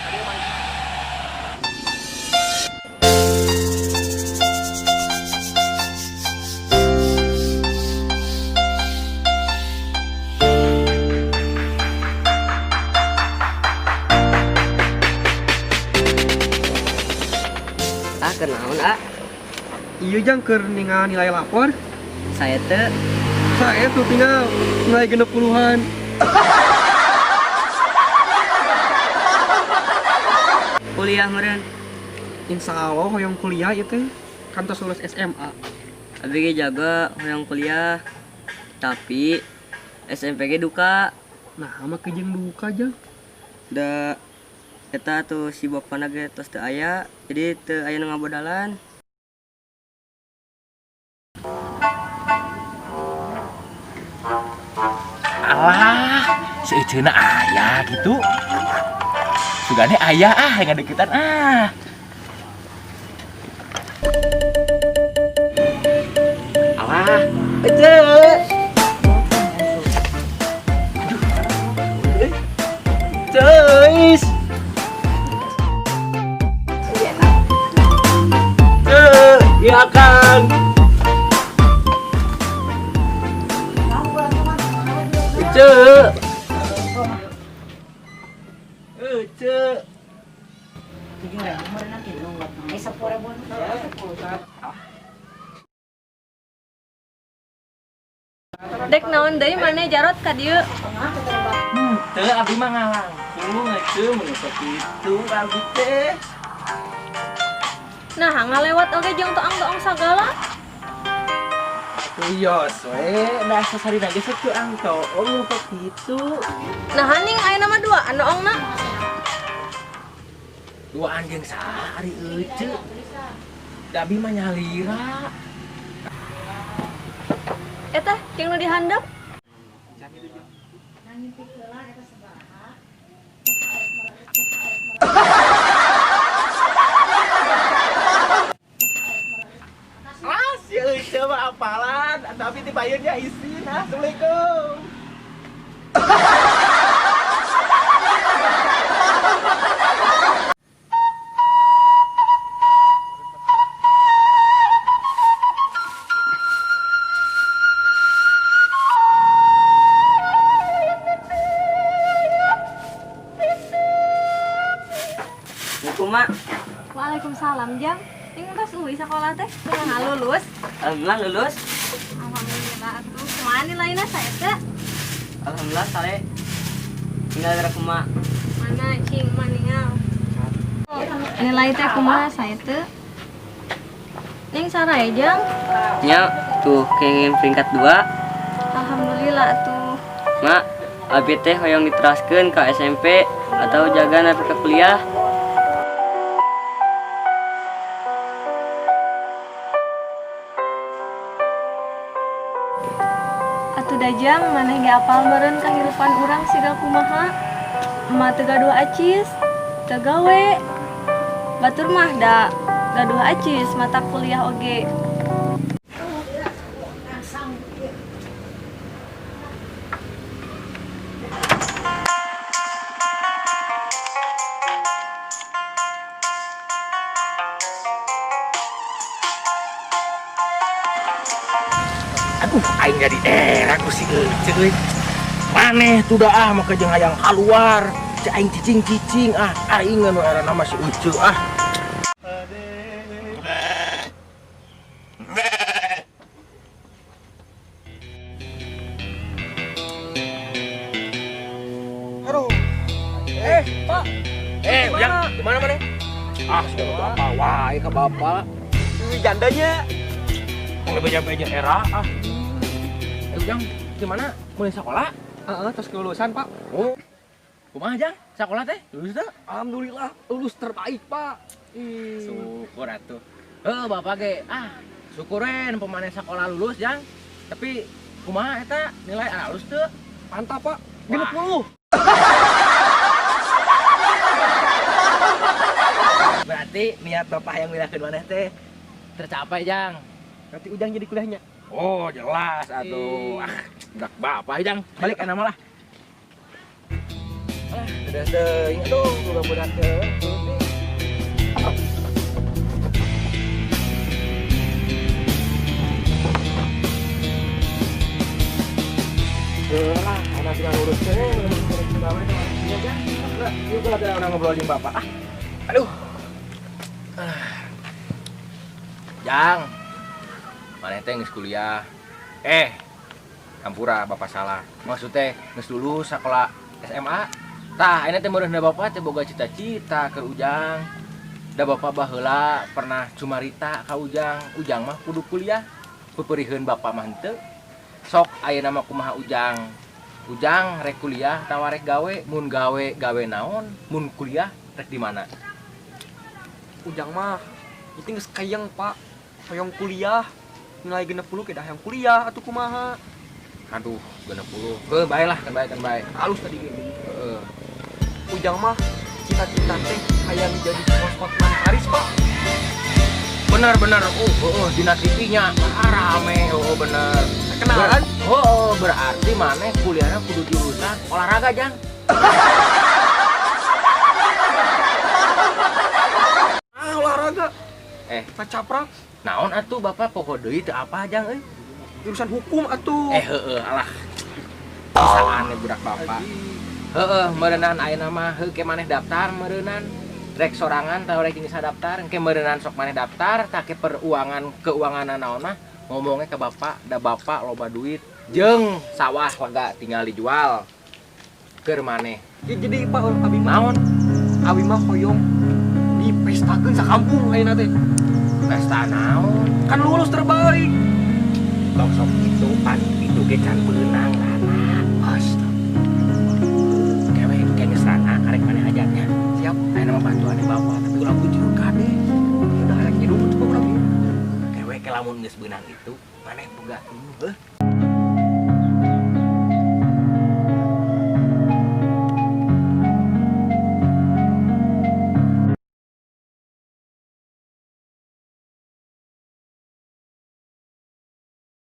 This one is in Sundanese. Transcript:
Ah, kenaon ah? Iya jang keur ningal nilai lapor. Saya teh Saya tuh tinggal nilai 60-an. Kuliah meureun. Insya Allah hoyong kuliah itu kan tos lulus SMA. Abi ge jaga hoyong kuliah. Tapi SMP ge duka. Nah, make jeung duka jang. Da eta tuh si bapana ge tos teu aya, jadi teu aya nu ngabodalan. Alah, seuceuna aya gitu. Sugane aya ah ngadeukeutan ah. Alah, ece. Aduh. Ceis. Ya Kang. Ece. Ece. Dek naon deui maneh jarot ka dieu? Teu abdi mah ngalangkung ece mun sakitu abdi teh. Nah, ngalewat oge jeung toang-toang sagala. Wios we, da sasarina ge sok tuang toong kok kitu. Nah, haning ayeuna mah dua anu ongna. Duaan jeung saha ari ece? Da abi mah nyalira. Eta jeung nu dihandap. Ah, si ece mah apalan, tapi ti payunnya isin. Assalamualaikum. Assalamualaikum, Mak. Waalaikumsalam, Jang. Ning tos uwi sakola teh, kumaha lulus? Alhamdulillah lulus. Alhamdulillah atuh. Kumaha nilaina saya teh? Alhamdulillah sare. Tinggal gerak kumaha. Mana cing maningal. Nilai teh kumaha saya teh? Ning sarai, Jang. Nya tuh kenging peringkat 2. Alhamdulillah atuh. Mak, abi teh hoyong diteraskeun ka SMP atau jaga nepi ka kuliah. Atuh dajang maneh ge apal meureun kahirupan urang siga kumaha. Emak teu gaduh acis, teu gawe. Batur mah da gaduh acis mata kuliah oge. Aduh, aing jadi era ku si Ece euy. Maneh tuh dah ah make jeung hayang kaluar. Cek aing cicing-cicing ah, aing anu era nama si Ece ah. Aduh. Pak. Ujang, gimana maneh? Ah, sudah bapak wae ka bapak. Ini jandanya. Tong beja-beja era ah. Ujang, gimana? Mulai sekolah? Heeh, terus kelulusan, Pak. Oh. Kumaha, Jang? Sekolah teh? Lulus teh? Alhamdulillah, lulus terbaik, Pak. Syukur atuh. Heuh, bapak ge. Ah, syukurin pemane sekolah lulus, Jang. Tapi kumaha eta nilai alus teu? Mantap, Pak. 60. Berarti niat bapak yang milahkeun maneh teh tercapai, Jang. Berarti Ujang jadi kuliahnya. Oh, jelas atuh. Ah, budak bapak, Jang. Balik enak malah. Ah. Udah teuing aduh boga budak teh. Lah, anak tinggal urus teh, urus gawe teh ya. Lah, ieu ada orang ngobrol jeung bapak. Ah. Aduh. Jang. Maneh teh geus kuliah. Hampura bapak salah. Maksud teh geus lulus sakola SMA. Tah, ayeuna teh meureun bapak teh boga cita-cita keur Ujang. Da bapak baheula pernah cumarita ka Ujang. Ujang mah kudu kuliah. Peupeuriheun bapak mah henteu. Sok ayeuna mah kumaha Ujang. Ujang rek kuliah tawa rek gawe, mun gawe gawe naon, mun kuliah rek di mana? Ujang mah itu geus kayang Pak. Hoyong kuliah. Nilai 60 ke dah yang kuliah atuh kumaha. Aduh, 60. Heuh, bae lah, kan bae kan bae. Halus tadi gini. Heeh. Ujang mah cita-cita teh hayang jadi Hotman Paris, Pak. Bener-bener, dina TV-nya rame, bener. Terkenal kan? Berarti maneh kuliahna kudu jurusan olahraga, Jang. Ah, olahraga. Ngacaprak. Naon atuh bapak poho deui teu apa, Jang euy? Jurusan hukum atuh. Heeh, alah. Bisaan budak bapak. Heeh, meureunan ayeuna mah heuh ke maneh daftar meureunan. Rek sorangan tau rek jeung daftar, engke meureunan sok maneh daftar, tah ke peruangan keuangan naon mah ngomongnya ke bapak, da bapak loba duit jeung sawah lega tinggal dijual keur maneh. Ya, jadi Pak abi mah naon? Abi mah hoyong dipestakeun sakampung ayeuna teh. Pesta naon? Kan lulus terbaik. Tong sok kitu pan itu ge can beunang rana. Astaga. Kewe geus rana karek maneh hajatnya. Siap. Ayeuna mah bantuan bapak tapi ulah bujur kade. Udah hayang hidup tuh urang ieu. Kewe ke lamun geus beunang itu maneh boga heuh.